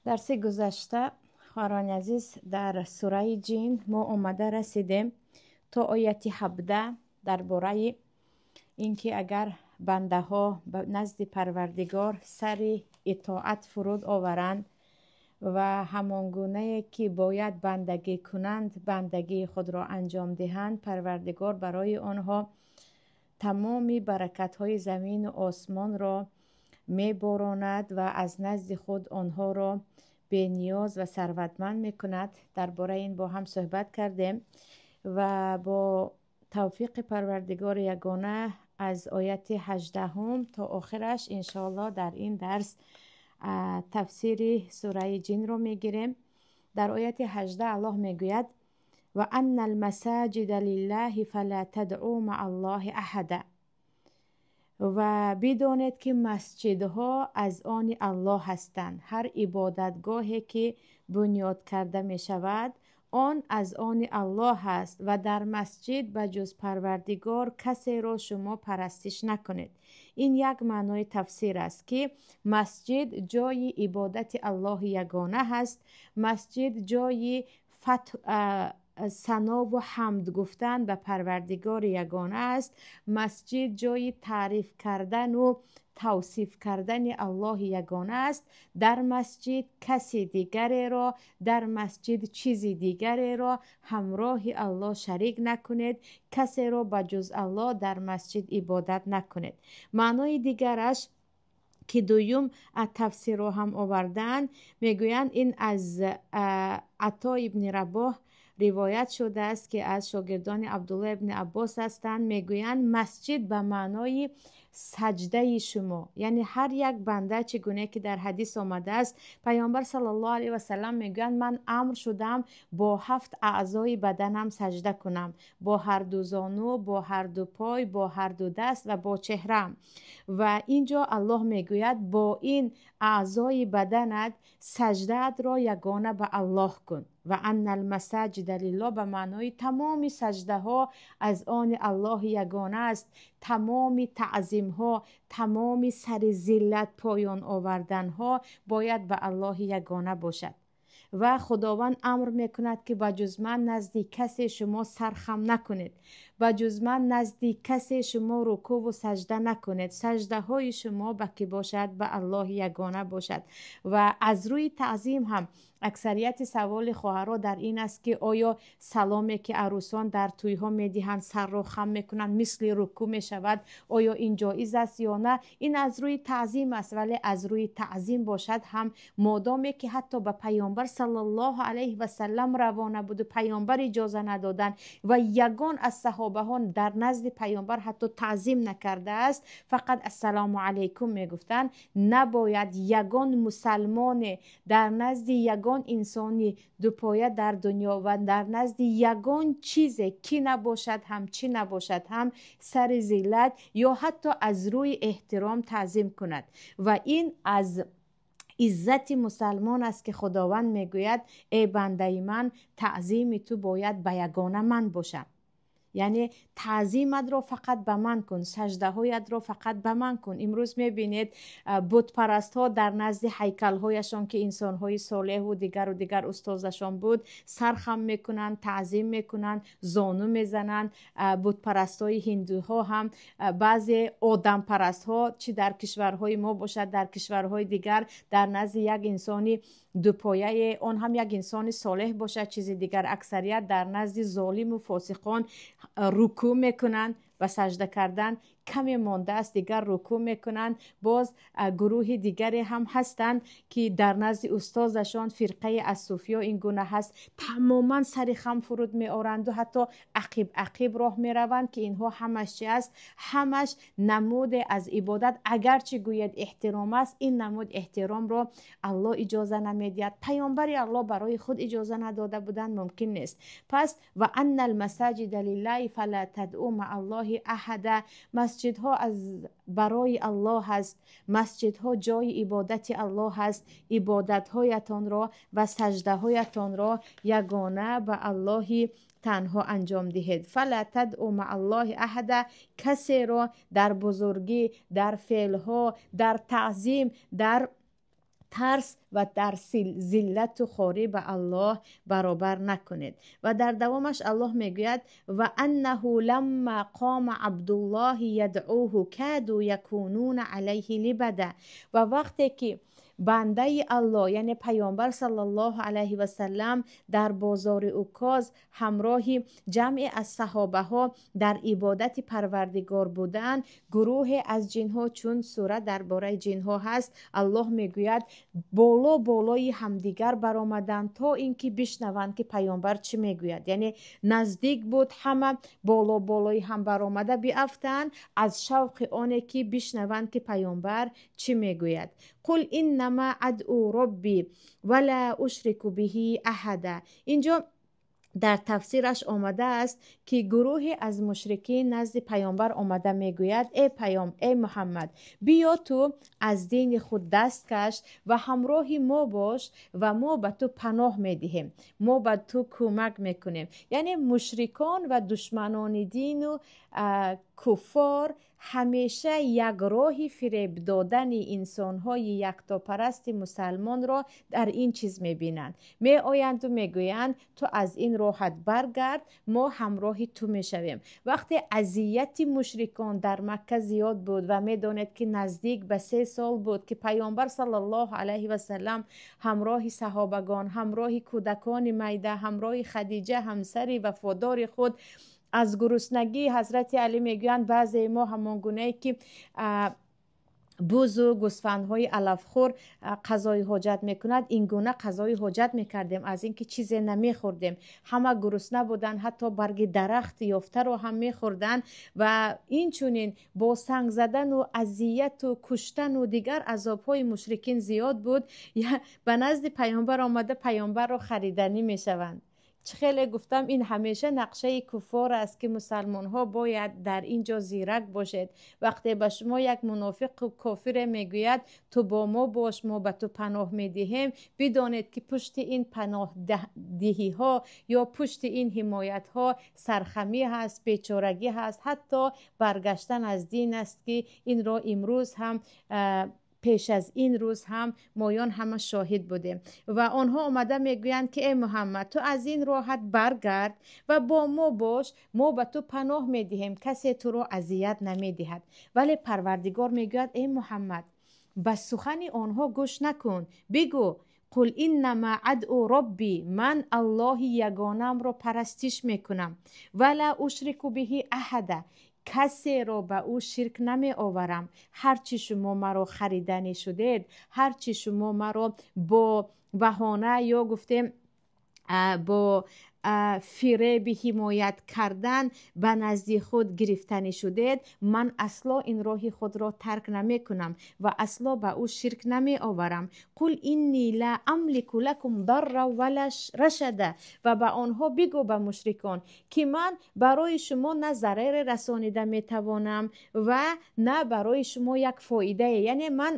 Дарси гузашта, хоҳарони азиз, дар сураи Ҷин мо омада расидем то ояти 17, дар бораи ин ки агар бандаҳо ба назди Парвардигор сари итоат фуруд оваранд ва ҳамон гунае ки бояд бандагӣ кунанд, бандагии худро анҷом диҳанд, Парвардигор барои онҳо тамоми баракатҳои замину осмонро меборонад ва аз назди худ онҳоро бениёз ва сарватманд мекунад. Дар бораи ин бо ҳам суҳбат кардем ва бо тавфиқи Парвардигори ягона аз ояти 18-ум то охираш, иншоаллоҳ, дар ин дарс тафсири сураи Ҷинро мегирем. Дар ояти 18 Аллоҳ мегӯяд: «Ва анна алмасаҷида лиллаҳи фала тадъу маа Аллоҳи аҳада». Ва бидонед, ки масҷидҳо аз они Аллоҳ ҳастанд. Ҳар ибодатгоҳе ки бунёд карда мешавад, он аз они Аллоҳ аст ва дар масҷид ба ҷуз Парвардигор касеро шумо парастиш накунед. Ин як маънои тафсир аст, ки масҷид ҷои ибодати Аллоҳи ягона ҳаст, масҷид ҷои санову ҳамд гуфтан ба Парвардигори ягона аст, масҷид ҷои таъриф кардану тавсиф кардани Аллоҳи ягона аст. Дар масҷид каси дигареро, дар масҷид чизи дигареро ҳамроҳи Аллоҳ шарик накунед, касеро ба ҷуз Аллоҳ дар масҷид ибодат накунед. Маънои дигараш, ки дуюм тафсирро ҳам овардаанд, мегӯянд, ин аз Ато ибни Рабоҳ ривоят шудааст, ки аз шогирдони Абдулло ибни Аббос ҳастанд. Мегӯянд, масҷид ба маънои саҷдаи шумо, яъне ҳар як банда, чӣ гуна ки дар ҳадис омадааст, Паёмбар саллаллоҳу алайҳи васаллам мегӯянд: «Ман амр шудам бо ҳафт аъзои баданам саҷда кунам: бо ҳарду зону, бо ҳарду пой, бо ҳарду даст ва бо чеҳраам». Ва ин ҷо Аллоҳ мегӯяд: бо ин аъзои баданат саҷдаатро ягона ба Аллоҳ кун. Ва анна алмасаҷида лиллоҳ ба маънои тамоми саҷдаҳо аз они Аллоҳи ягона аст, тамоми таъзимҳо, тамоми сари зиллат поён оварданҳо бояд ба Аллоҳи ягона бошад. Ва Худованд амр мекунад, ки ба ҷуз ман назди касе шумо сархам накунед, ба ҷуз ман назди касе шумо рукуву саҷда накунед. Саҷдаҳои шумо ба кӣ бошад? Ба Аллоҳи ягона бошад. Ва аз рӯи таъзим ҳам аксарияти саволи хоҳарҳо дар ин аст, ки оё саломе ки арӯсон дар тӯйҳо медиҳанд, сарро хам мекунанд, мисли рукӯ мешавад, оё ин ҷоиз аст ё на? Ин аз рӯи таъзим аст, вале аз рӯи таъзим бошад ҳам, модоме ки ҳатто ба Паёмбар саллаллоҳу алайҳи васаллам равона буду паёмбар иҷоза надоданд ва ягон аз саҳобаҳо дар назди паёмбар ҳатто таъзим накардааст, фақат «Ассалому алайкум» мегуфтанд, набояд ягон мусалмоне дар назди ягон инсони дупоя дар дунё ва дар назди ягон чизе ки набошад ҳам, чӣ набошад ҳам, сари зиллат ё ҳатто аз рӯи эҳтиром таъзим кунад. Ва ин аз иззати мусалмон аст, ки Худованд мегӯяд: «Эй бандаи ман, таъзими ту бояд ба ягона ман бошад, яъне таъзиматро фақат ба ман кун, саҷдаҳоятро фақат ба ман кун». Имрӯз мебинед, бутпарастҳо дар назди ҳайкалҳояшон, ки инсонҳои солеҳу дигару дигар устозашон буд, сархам мекунанд, таъзим мекунанд, зону мезананд. Бутпарастҳои ҳиндуҳо ҳам, баъзе одампарастҳо, чӣ дар кишварҳои мо бошад, дар кишварҳои дигар, дар назди як инсони дупояе, он ҳам як инсони солеҳ бошад, чизи дигар, аксарият дар назди золиму фосиқон рукӯъ мекунанд, ба саҷда кардан каме мондааст, дигар рукӯъ мекунанд. Боз гурӯҳи дигаре ҳам ҳастанд, ки дар назди устозашон, фирқаи аз суфиё ин гуна ҳаст, тамоман сари хам фуруд меоранду ҳатто ақиб ақиб роҳ мераванд, ки инҳо ҳамаш чи аст? Ҳамаш намуде аз ибодат. Агарчи гӯяд, эҳтиром аст, ин намуд эҳтиромро Аллоҳ иҷоза намедиҳад, паёмбари Аллоҳ барои худ иҷоза надода буданд, мумкин нест. Пас ва анна алмасаҷида лиллаҳи фала тадъу маа Аллоҳи аҳада. Масҷидҳо аз барои Аллоҳ аст, масҷидҳо ҷои ибодати Аллоҳ аст. Ибодатҳоятонро ва саҷдаҳоятонро ягона ба Аллоҳи танҳо анҷом диҳед. Фала тадъу маа Аллоҳи аҳада. Касеро дар бузургӣ, дар феълҳо, дар таъзим, дар Тарс ва дар зиллату хорӣ ба Аллоҳ баробар накунед. Ва дар давомаш Аллоҳ мегӯяд: ва аннаҳу ламма қома Абдуллоҳи ядъуҳу каду якунуна алайҳи либада. Ва вақте ки бандаи Аллоҳ, яъне Паёмбар саллаллоҳу алайҳи васаллам, дар бозори Укоз ҳамроҳи ҷамъе аз саҳобаҳо дар ибодати Парвардигор буданд, гурӯҳе аз ҷинҳо, чун сура дар бораи ҷинҳо ҳаст, Аллоҳ мегӯяд, боло болои ҳамдигар баромаданд, то ин ки бишнаванд, ки Паёмбар чӣ мегӯяд. Яъне наздик буд ҳама боло болои ҳам баромада биафтанд аз шавқи оне ки бишнаванд, ки Паёмбар чӣ мегӯяд. Қул иннама адъу робби вала ушрику биҳи аҳада. Инҷо дар тафсираш омадааст, ки гурӯҳе аз мушрикин назди Паёмбар омада мегӯяд: э паём, э Муҳаммад, биё, ту аз дини худ даст каш ва ҳамроҳи мо бош ва мо ба ту паноҳ медиҳем, мо ба ту кӯмак мекунем. Яъне мушрикон ва душманони дину куффор ҳамеша як роҳи фиреб додани инсонҳои яктопарасти мусалмонро дар ин чиз мебинанд. Меоянду мегӯянд: ту аз ин роҳат баргард, мо ҳамроҳи ту мешавем. Вақте азияти мушрикон дар Макка зиёд буд ва медонед, ки наздик ба 3 сол буд, ки Паёмбар саллаллоҳу алайҳи васаллам ҳамроҳи саҳобагон, ҳамроҳи кӯдакони майда, ҳамроҳи Хадиҷа, ҳамсари вафодори худ, аз гуруснагӣ, Ҳазрати Алӣ мегӯянд, баъзеи мо ҳамон гунае ки бузу гӯсфандҳои алафхӯр қазои ҳоҷат мекунад, ин гуна қазои ҳоҷат мекардем, аз ин ки чизе намехӯрдем. Ҳама гурусна буданд, ҳатто барги дарахт ёфтаро ҳам мехӯрданд. Ва инчунин бо санг задану азияту куштану дигар азобҳои мушрикин зиёд буд. Ба назди Паёмбар омада, Паёмбарро хариданӣ мешаванд. Чӣ хеле гуфтам, ин ҳамеша нақшаи куффор аст, ки мусалмонҳо бояд дар ин ҷо зирак бошед. Вақте ба шумо як мунофиқу кофире мегӯяд: ту бо мо бош, мо ба ту паноҳ медиҳем, бидонед, ки пушти ин паноҳдиҳиҳо ё пушти ин ҳимоятҳо сархамӣ ҳаст, бечорагӣ ҳаст, ҳатто баргаштан аз дин аст, ки инро имрӯз ҳам, пеш аз ин рӯз ҳам моён ҳама шоҳид будем. Ва онҳо омада мегӯянд, ки э Муҳаммад, ту аз ин роҳат баргард ва бо мо бош, мо ба ту паноҳ медиҳем, касе туро азият намедиҳад. Вале Парвардигор мегӯяд: э Муҳаммад, ба сухани онҳо гӯш накун, бигӯ: қул иннама адъу робби, ман Аллоҳи ягонамро парастиш мекунам, вала ушрику биҳи аҳада, касеро ба ӯ ширк намеоварам. Ҳарчи шумо маро хариданӣ шудед, ҳарчи шумо маро бо баҳона ё гуфтем бо фиреби ҳимоят кардан ба назди худ гирифтанӣ шудед, ман асло ин роҳи худро тарк намекунам ва асло ба ӯ ширк намеоварам. Қул инни ла амлику лакум дарра вала рашада. Ва ба онҳо бигӯ, ба мушрикон, ки ман барои шумо на зараре расонида метавонам ва на барои шумо як фоидае. Яъне ман,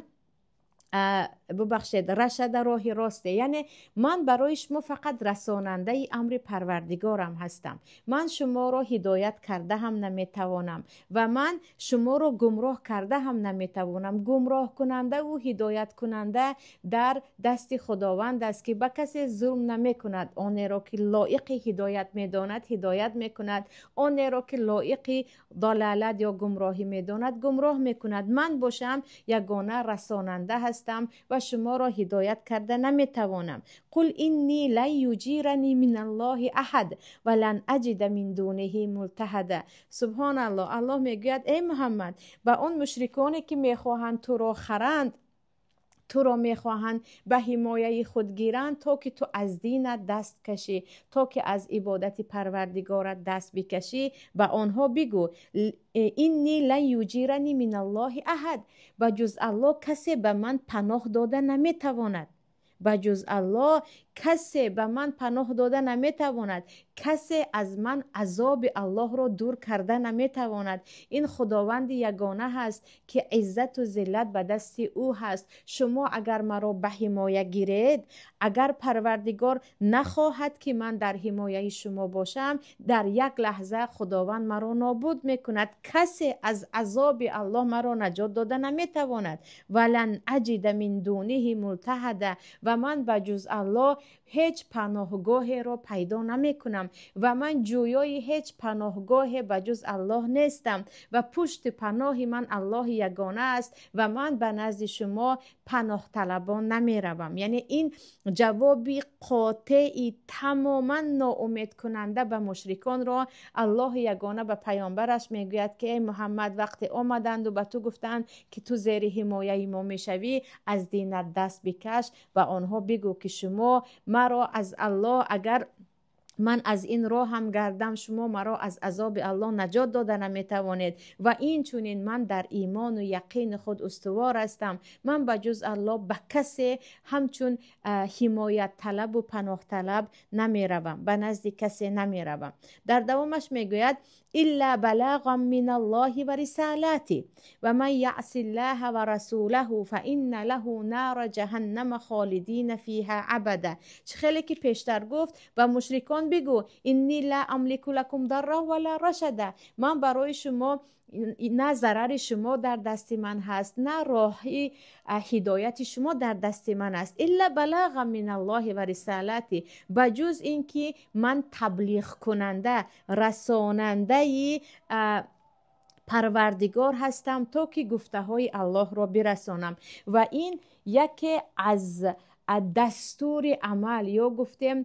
бубахшед, рашада роҳи росте, яъне ман барои шумо фақат расонандаи амри Парвардигорам ҳастам. Ман шуморо ҳидоят карда ҳам наметавонам ва ман шуморо гумроҳ карда ҳам наметавонам. Гумроҳкунандаву ҳидояткунанда дар дасти Худованд аст, ки ба касе зулм намекунад. Онеро ки лоиқи ҳидоят медонад, ҳидоят мекунад, онеро ки лоиқи долалат ё гумроҳӣ медонад, гумроҳ мекунад. Ман бошам, ягона расонанда ҳастам ва шуморо ҳидоят карда наметавонам. Қул инни лан юҷирани миналлоҳи аҳад ва лан аҷида мин дуниҳи мултаҳада. Субҳоналлоҳ, Аллоҳ мегӯяд: эй Муҳаммад, ба он мушриконе ки мехоҳанд туро харанд, туро мехоҳанд ба ҳимояи худ гиранд, то ки ту аз динат даст кашӣ, то ки аз ибодати Парвардигорат даст бикашӣ, ба онҳо бигӯ: инни лан юҷирани миналлоҳи аҳад, ба ҷуз Аллоҳ касе ба ман паноҳ дода наметавонад. Ба ҷуз Аллоҳ касе ба ман паноҳ дода наметавонад, касе аз ман азоби Аллоҳро дур карда наметавонад. Ин Худованди ягона ҳаст, ки иззату зиллат ба дасти ӯ ҳаст. Шумо агар маро ба ҳимоя гиред, агар Парвардигор нахоҳад, ки ман дар ҳимояи шумо бошам, дар як лаҳза Худованд маро нобуд мекунад. Касе аз азоби Аллоҳ маро наҷот дода наметавонад. Валан аҷида мин дуниҳи мултаҳада, ва ман ба ҷуз Аллоҳ ҳеҷ паноҳгоҳеро пайдо намекунам ва ман ҷӯёи ҳеҷ паноҳгоҳе ба ҷуз Аллоҳ нестам ва пушти паноҳи ман Аллоҳи ягона аст ва ман ба назди шумо паноҳталабон намеравам. Яъне ин ҷавоби қотеи тамоман ноумедкунанда ба мушриконро Аллоҳи ягона ба паёмбараш мегӯяд, ки эй Муҳаммад, вақте омаданду ба ту гуфтанд, ки ту зери ҳимояи мо мешавӣ, аз динат даст бикаш ва онҳо бигӯ, ки шумо маро аз Аллоҳ, агар ман аз ин роҳам гардам, шумо маро аз азоби Аллоҳ наҷот дода наметавонед. Ва инчунин ман дар имону яқини худ устувор ҳастам. Ман ба ҷуз Аллоҳ ба касе ҳамчун ҳимоятталабу паноҳталаб намеравам, ба назди касе намеравам. Дар давомаш мегӯяд: илла балаған мин Аллоҳи ва рисалати ва ман яъси Аллаҳа ва расулаҳу фа инна лаҳу нара ҷаҳаннама холидина фиҳа абада. Чӣ хеле ки пештар гуфт, ба мушрикон бигӯ: инни ла амлику лакум дарра ва ла рашада, ман барои шумо на зарари шумо дар дасти ман ҳаст, на роҳи ҳидояти шумо дар дасти ман аст. Илла балаға мин Аллоҳи ва рисалати, ба ҷуз ин ки ман таблиғкунанда, расонандаи Парвардигор ҳастам, то ки гуфтаҳои Аллоҳро бирасонам. Ва ин яке аз дастури амал ё гуфтем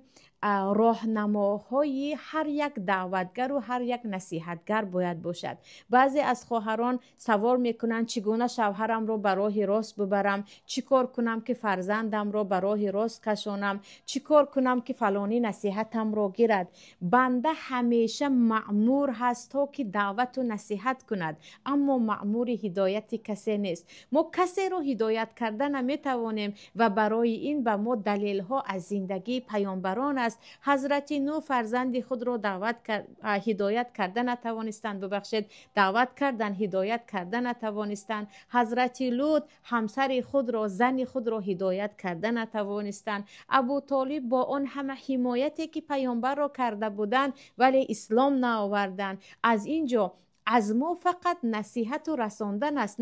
роҳнамоҳои ҳар як даъватгару ҳар як насиҳатгар бояд бошад. Баъзе аз хоҳарон савол мекунанд: чӣ гуна шавҳарамро ба роҳи рост бубарам, чӣ кор кунам, ки фарзандамро ба роҳи рост кашонам, чӣ кор кунам, ки фалонӣ насиҳатамро гирад? Банда ҳамеша маъмур ҳаст, то ки даъвату насиҳат кунад, аммо маъмури ҳидояти касе нест. Мо касеро ҳидоят карда наметавонем ва барои ин ба мо далелҳо аз зиндагии паёмбарон аст. Ҳазрати Нӯҳ фарзанди худро даъват ҳидоят карда натавонистанд, бубахшед, даъват кардан, ҳидоят карда натавонистанд. Ҳазрати Лут ҳамсари худро, зани худро ҳидоят карда натавонистанд. Абу Толиб бо он ҳама ҳимояте ки паёмбарро карда буданд, вале ислом наоварданд. Аз ин ҷо аз мо фақат насиҳату расондан аст.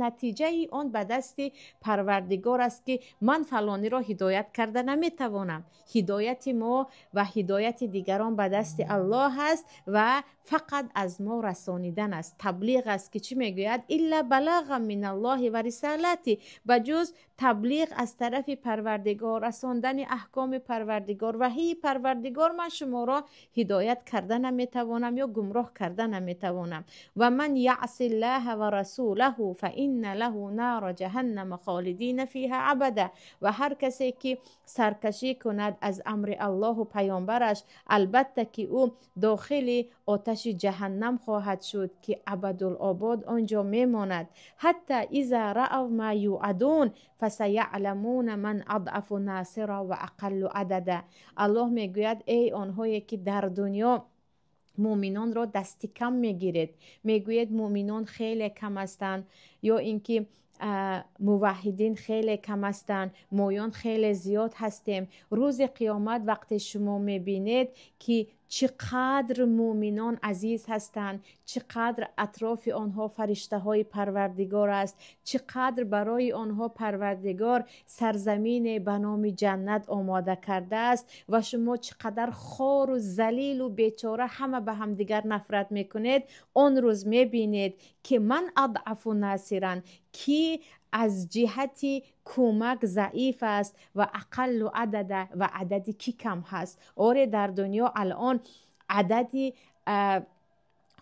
Натиҷаи он ба дасти Парвардигор аст, ки ман фалониро ҳидоят карда наметавонам. Ҳидояти мо ва ҳидояти дигарон ба дасти Аллоҳ аст ва фақат аз мо расонидан аст, таблиғ аст, ки чӣ мегӯяд? Илла балаға мин Аллоҳи ва рисалати, ба ҷуз таблиғ аз тарафи Парвардигор, расондани аҳкоми Парвардигор, ваҳии Парвардигор, ман шуморо ҳидоят карда наметавонам ё гумроҳ карда наметавонам. Ва ман яъси Аллаҳа ва расулаҳу фа инна лаҳу нара ҷаҳаннама холидина фиҳа абада, ва ҳар касе ки саркашӣ кунад аз амри Аллоҳу паёмбараш, албатта ки ӯ дохили оташи ҷаҳаннам хоҳад шуд, ки абадулобод он ҷо мемонад. Ҳатта иза раав ма юадун фасаяъламуна ман адъафу насира ва ақаллу адада. Аллоҳ мегӯяд: эй онҳое ки дар дунё муъминонро дасти кам мегиред, мегӯед муъминон хеле кам ҳастанд ё ин ки муваҳҳидин хеле кам ҳастанд, моён хеле зиёд ҳастем. Рӯзи қиёмат вақте шумо мебинед, ки чӣ қадр муъминон азиз ҳастанд, чӣ қадр атрофи онҳо фариштаҳои Парвардигор аст, чӣ қадр барои онҳо Парвардигор сарзамине ба номи ҷаннат омода кардааст ва шумо чӣ қадар хору залилу бечора, ҳама ба ҳамдигар нафрат мекунед, он рӯз мебинед, ки ман адъафу насиран, ки аз ҷиҳати кӯмак заиф аст, ва ақаллу адада, ва адади кӣ кам ҳаст. Оре, дар дунё алон адади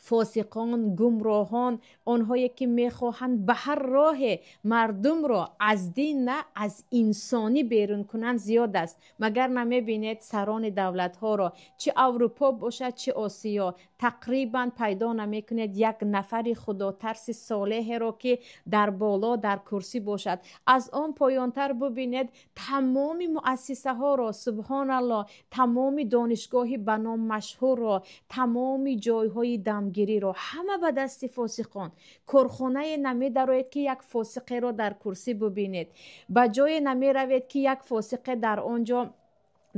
Фосиқон, гумроҳон, онҳое ки мехоҳанд ба ҳар роҳе мардумро аз дин, на аз инсонӣ берун кунанд, зиёд аст. Магар намебинед сарони давлатҳоро, чи Аврупо бошад, чи Осиё, тақрибан пайдо намекунед як нафари худотарси солеҳеро, ки дар боло дар курсӣ бошад. Аз он поёнтар бубинед тамоми муассисаҳоро, субҳоналлоҳ, тамоми донишгоҳи ба ном машҳурро, тамоми ҷойҳои дамгириро, ҳама ба дасти фосиқон. Корхонае намедароед, ки як фосиқеро дар курсӣ бубинед, ба ҷое намеравед, ки як фосиқе дар он ҷо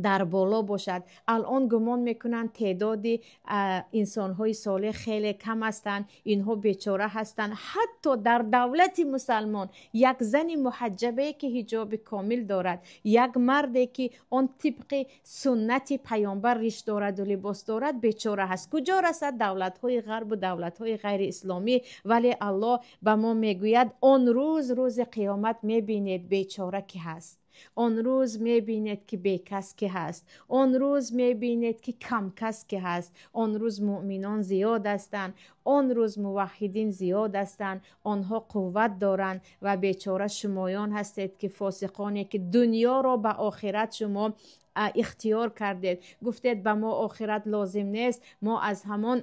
дар боло бошад. Алон гумон мекунанд, теъдоди инсонҳои солеҳ хеле кам ҳастанд, инҳо бечора ҳастанд. Ҳатто дар давлати мусалмон як зани муҳаҷҷабае, ки ҳиҷоби комил дорад, як марде, ки он тибқи суннати паёмбар риш дораду либос дорад, бечора ҳаст. Куҷо расад давлатҳои ғарбу давлатҳои ғайриисломӣ? Вале Аллоҳ ба мо мегӯяд: он рӯз, рӯзи қиёмат, мебинед, бечора ки ҳаст, он рӯз мебинед, ки бекас ки ҳаст, он рӯз мебинед, ки камкас ки ҳаст. Он рӯз муъминон зиёд ҳастанд, он рӯз муваҳҳидин зиёд ҳастанд, онҳо қувват доранд ва бечора шумоён ҳастед, ки фосиқоне, ки дунёро ба охират шумо ихтиёр кардед, гуфтед: ба мо охират лозим нест, мо аз ҳамон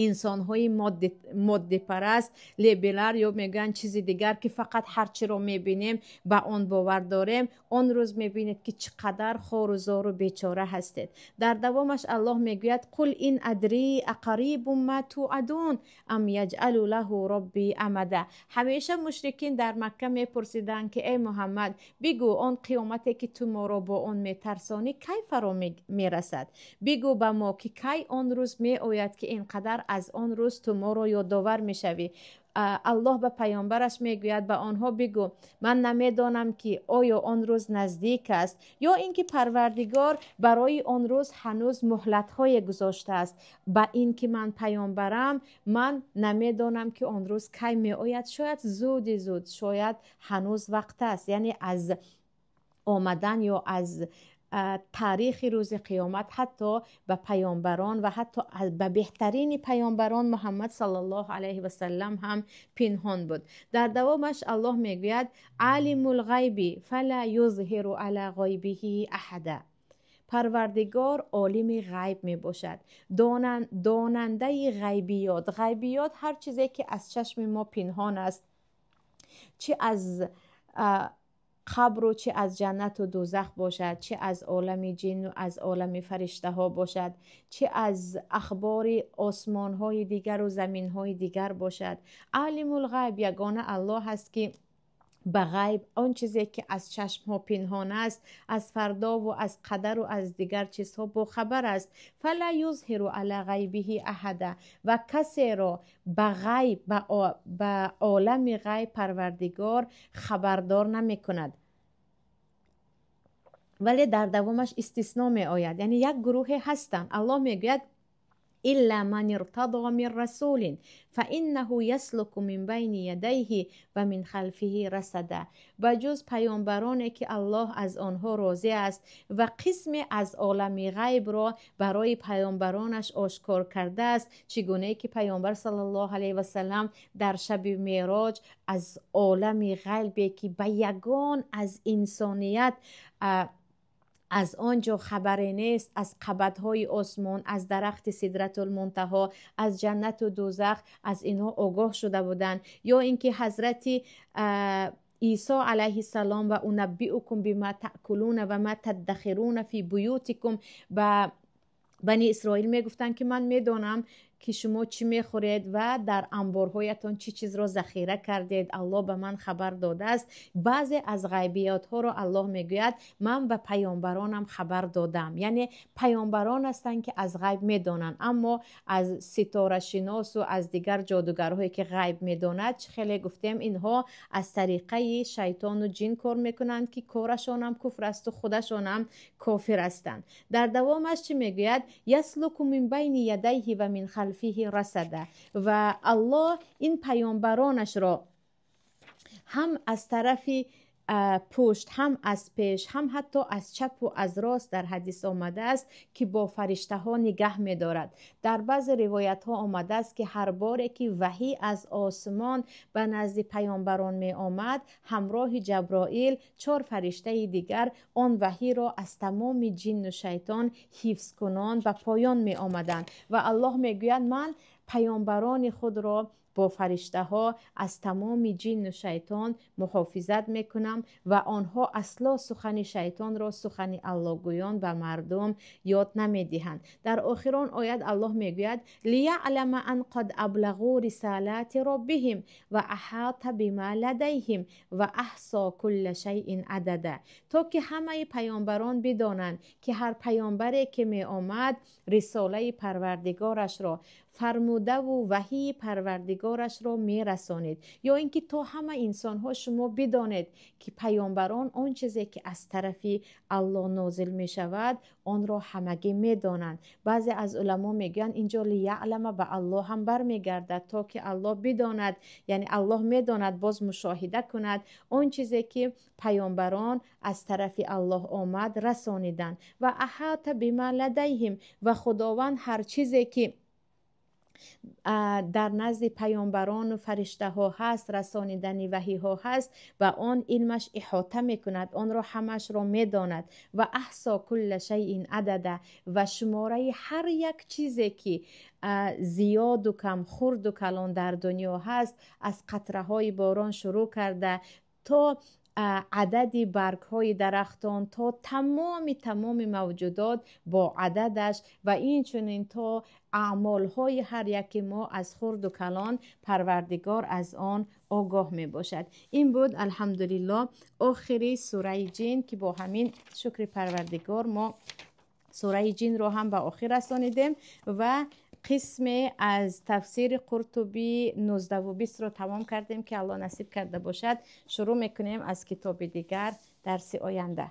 инсонҳои моддипараст, либерал ё мегӯянд чизи дигар, ки фақат ҳарчиро мебинем, ба он бовар дорем. Он рӯз мебинед, ки чӣ қадар хору зору бечора ҳастед. Дар давомаш Аллоҳ мегӯяд: قل إن أدري أقريب ما توعدون أم يجعل له ربي أمدا. Ҳамеша мушрикин дар Макка мепурсиданд, ки эй Муҳаммад, бигӯ, он қиёмате, ки ту моро бо он метарсонӣ, кай фаро мерасад? Бигӯ ба мо, ки кай он рӯз меояд, ки ин қадар аз он рӯз ту моро ёдовар мешавӣ? Аллоҳ ба паёмбараш мегӯяд: ба онҳо бигӯ, ман намедонам, ки оё он рӯз наздик аст ё ин ки Парвардигор барои он рӯз ҳанӯз муҳлатҳое гузоштааст. Ба ин ки ман паёмбарам, ман намедонам, ки он рӯз кай меояд. Шояд зуди зуд, шояд ҳанӯз вақт аст. Яъне аз омадан ё аз таърихи рӯзи қиёмат ҳатто ба паёмбарон ва ҳатто ба беҳтарини паёмбарон Муҳаммад саллаллоҳу алайҳи васаллам ҳам пинҳон буд. Дар давомаш Аллоҳ мегӯяд: عالم الغيب فلا يظهر على غيبه أحدا. Парвардигор олими ғайб мебошад, донандаи ғайбиёт. Ғайбиёт ҳар чизе, ки аз чашми мо пинҳон аст, чӣ аз қабру, чӣ аз ҷаннату дӯзах бошад, чӣ аз олами ҷину аз олами фариштаҳо бошад, чӣ аз ахбори осмонҳои дигару заминҳои дигар бошад. عالم الغيب ягона Аллоҳ ҳаст, ки ба ғайб, он чизе, ки аз чашмҳо пинҳон аст, аз фардову аз қадару аз дигар чизҳо бохабар аст. فلا يظهر على غيبه أحدا. Ва касеро ба ғайб, ба олами ғайб Парвардигор хабардор намекунад. Вале дар давомаш истисно меояд, яъне як гурӯҳе ҳастанд. Аллоҳ мегӯяд: إلا من ارتضى من رسول فإنه يسلك من بين يديه ومن خلفه رصدا. Ба ҷуз паёмбароне, ки Аллоҳ аз онҳо розӣ аст ва қисме аз олами ғайбро барои паёмбаронаш ошкор кардааст, чӣ гунае ки паёмбар саллаллоҳу алайҳи васаллам дар шаби мероҷ аз олами ғайбе, ки ба ягон аз инсоният аз он ҷо хабаре нест, аз қабатҳои осмон, аз дарахти Сидратулмунтаҳо, аз ҷаннату дӯзах, аз инҳо огоҳ шуда буданд. Ё ин ки ҳазрати Исо алайҳиссалом: وأنبئكم بما تأكلون وما تدخرون في بيوتكم. Ба Бани Исроил мегуфтанд, ки ман медонам, ки шумо чӣ мехӯред ва дар анборҳоятон чӣ чизро захира кардед, Аллоҳ ба ман хабар додааст. Баъзе аз ғайбиётҳоро Аллоҳ мегӯяд: ман ба паёмбаронам хабар додам. Яъне паёмбарон ҳастанд, ки аз ғайб медонанд. Аммо аз ситорашиносу аз дигар ҷодугарҳое, ки ғайб медонад, чӣ хеле гуфтем, инҳо аз тариқаи шайтону ҷин кор мекунанд, ки корашонам куфр асту худашонам кофир ҳастанд. Дар давомаш чӣ мегӯяд? يسلك من بين يديه ومن خلفه رصدا. Ва Аллоҳ ин паёмбаронашро ҳам аз тарафи пушт, ҳам аз пеш, ҳам ҳатто аз чапу аз рост дар ҳадис омадааст, ки бо фариштаҳо нигаҳ медорад. Дар баъзе ривоятҳо омадааст, ки ҳар боре ки ваҳӣ аз осмон ба назди паёмбарон меомад, ҳамроҳи Ҷаброил 4 фариштаи дигар он ваҳиро аз тамоми ҷинну шайтон ҳифз кунон ба поён меомаданд. Ва Аллоҳ мегӯяд: ман паёмбарони худро бо фариштаҳо аз тамоми ҷинну шайтон муҳофизат мекунам ва онҳо асло сухани шайтонро сухани аллоҳгӯён ба мардум ёд намедиҳанд. Дар охирон оят Аллоҳ мегӯяд: лияълама ан қад аблагу рисалати роббиҳим ва аҳата бима ладайҳим ва аҳсо кулла шайъин адада. То ки ҳамаи паёмбарон бидонанд, ки ҳар паёмбаре ки меомад рисолаи парвардигорашро фармудаву ваҳии парвардигорашро мерасонид, ё ин ки то ҳама инсонҳо шумо бидонед, ки паёмбарон он чизе ки аз тарафи Аллоҳ нозил мешавад, онро ҳамагӣ медонанд. Баъзе аз уламо мегӯянд, инҷо лияълама ба Аллоҳ ҳам бармегардад, то ки Аллоҳ бидонад, яъне Аллоҳ медонад, боз мушоҳида кунад он чизе ки паёмбарон аз тарафи Аллоҳ омад расониданд. Ва аҳата бима ладайҳим, ва Худованд ҳар чизе ки дар назди паёмбарону фариштаҳо ҳаст, расонидани ваҳиҳо ҳаст, ва он илмаш иҳота мекунад, онро ҳамашро медонад. Ва аҳсо кулла шайъин адада, ва шумораи ҳар як чизе ки зиёду кам, хурду калон дар дунё ҳаст, аз қатраҳои борон шурӯъ карда то адади баргҳои дарахтон, то тамоми мавҷудот бо ададаш, ва инчунин то аъмолҳои ҳар яки мо аз хурду калон Парвардигор аз он огоҳ мебошад. Ин буд, алҳамдулиллоҳ, охири сураи ҷин, ки бо ҳамин шукри Парвардигор мо сураи ҷинро ҳам ба охир расонидем ва қисме аз тафсири Қуртубӣ 19 ва 20-ро тамом кардем, ки Аллоҳ насиб карда бошад, шурӯъ мекунем аз китоби дигар дарси оянда.